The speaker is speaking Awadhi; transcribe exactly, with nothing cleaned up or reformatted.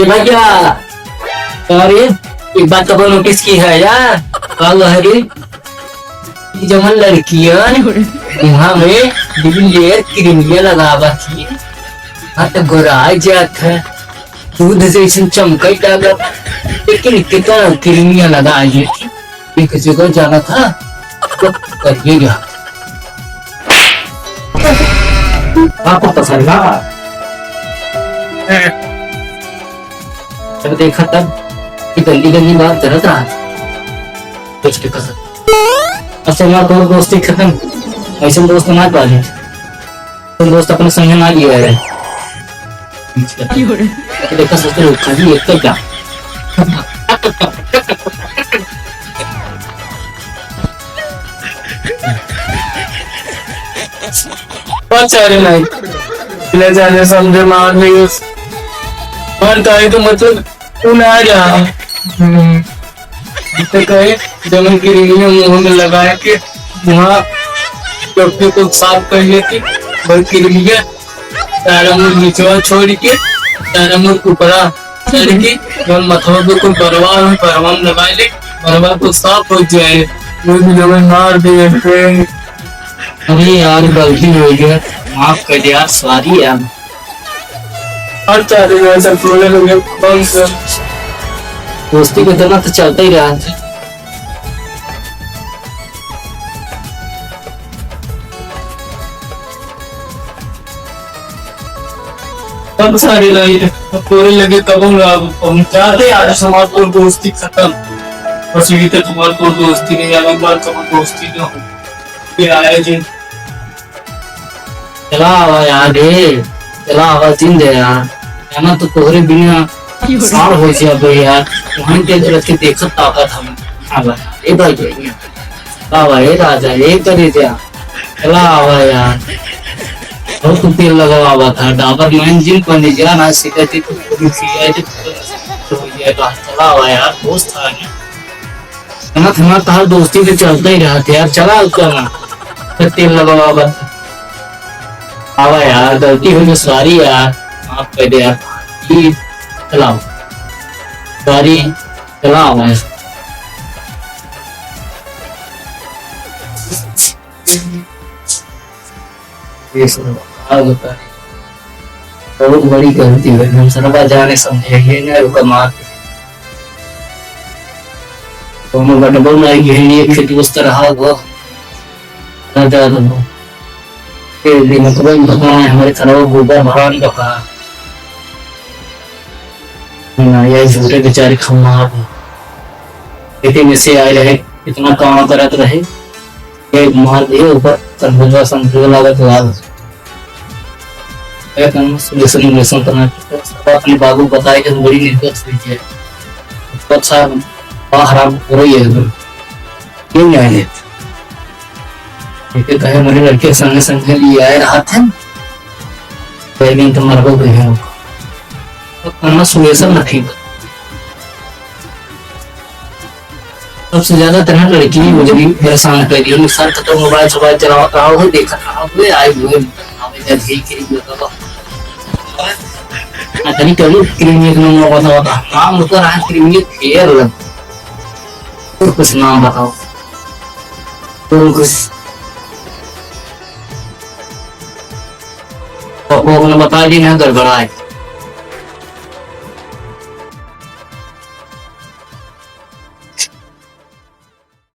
भैया, अरे, एक बात कबो notice की है यार? का हुआ है रे? ई जवन लड़कियन मुँहा में बिन लेयर क्रीमिया लगावा थी, हाँ तो गोराई जात है, दूध जैसन चमकई लागत, लेकिन कितना क्रीमिया लगा ये। एक जगह जाना था, तो करिए गया। आपको पसंद ना? जब देखा तब ये गंदी गंदी बात करत रहा। कुछ के पसंद। अच्छा, हमारा तो दोस्ती खत्म। ऐसे दोस्त ना पाले। तुम दोस्त अपने संग ना लिया है। देखा सोच रहे हो, खाली एक तो क्या? अच्छा रे नहीं, ले जाने समझे मार नहीं। और ताई तो मतलब तू ना जा। हम्म। जितने कहे जमीन की रिंगने मुंह में लगाए के वहाँ डॉक्टर को साफ कर लेती, वही की रिंगने तारा मुंह निचवा छोड़ के, तारा मुंह ऊपरा छोड़ के, जब मथवा पे कोई बरवा हो, बरवा में लगा ले, बरवा को साफ हो जाए। वो भी जमीन मार दे। अरे यार, गलती हो गया, माफ कर दे यार, sorry यार। और चार दिन ऐसा बोले होंगे, कौन सा? दोस्ती के इतना तो चलता ही रहा। कब सारे लाई, तोरे लगे कब हम पहुंचा दे, आज हमार तोर दोस्ती खत्म। बस यही तक हमार तोर दोस्ती नहीं, अब एक बार कब दोस्ती ना हो। ये आया जी। चला आवा यार रे, चला आवा, जिन दे यार। जाना तो तोहरे बिना साल हो गया बे यार। वहीं के रख के देखत ताकत हम। आवा, ए भाई, ए आवा, ए राजा, ए करे जा। चला आवा यार। बहुत तेल लगावा था, डाबर मैन जिन पर नहीं जाना, सिखाती तो पूरी सी आई तो हो गया, चला आवा यार, दोस्त आ गया। ना था, तहार दोस्ती तो चलता ही रहा था यार, चला उसका ना। फिर तेल लगावा बस। आवा यार, गलती हो गई, sorry यार, माफ कर दे यार। ये चलाओ, sorry, चला आवा यार। ये सब का बताई, बहुत बड़ी गलती है। हम सरवा जाने समझे, ये ना रुका मार। कोनो बटबो नहीं, ये एक खेत उस तरह हो, ना जा दो। ये दिन को भी भगवान है, हमारे तरफ गोबर भगवान का कहा। ना, ये झूठे बेचारे खम्मा। खेती में से आए रहे, इतना काम करत रहे। एक मार दिए ऊपर, तरबुजवा संतरे लागत लाल। एक हम सुलेसन उलेसन करना, सब अपने बाबू बताए के बड़ी निर्गत हुई है। ऊपर साहब, बा हराम पूरा ही है एकदम। क्यों नहीं आए? ये कहे मेरे लड़के संगे संगे लिए आए रहा थे। लेकिन तुम्हारे को भी है। तो करना सुलेसन नहीं। सबसे ज्यादा तरह लड़की मुझे भी परेशान कर दी। उन्हें सर तो मोबाइल सोबाइल चलावत रहा हो, देखत रहा हो, आए हुए, आवे जा, यही करी, ये तो। ना कहीं कभी क्रीम एक नंबर बताओ था। नाम ऊपर आए, क्रीम ये फेयर लग। तो कुछ नाम बताओ। तो कुछ पापा अपने बता दी ना, गड़बड़ाए।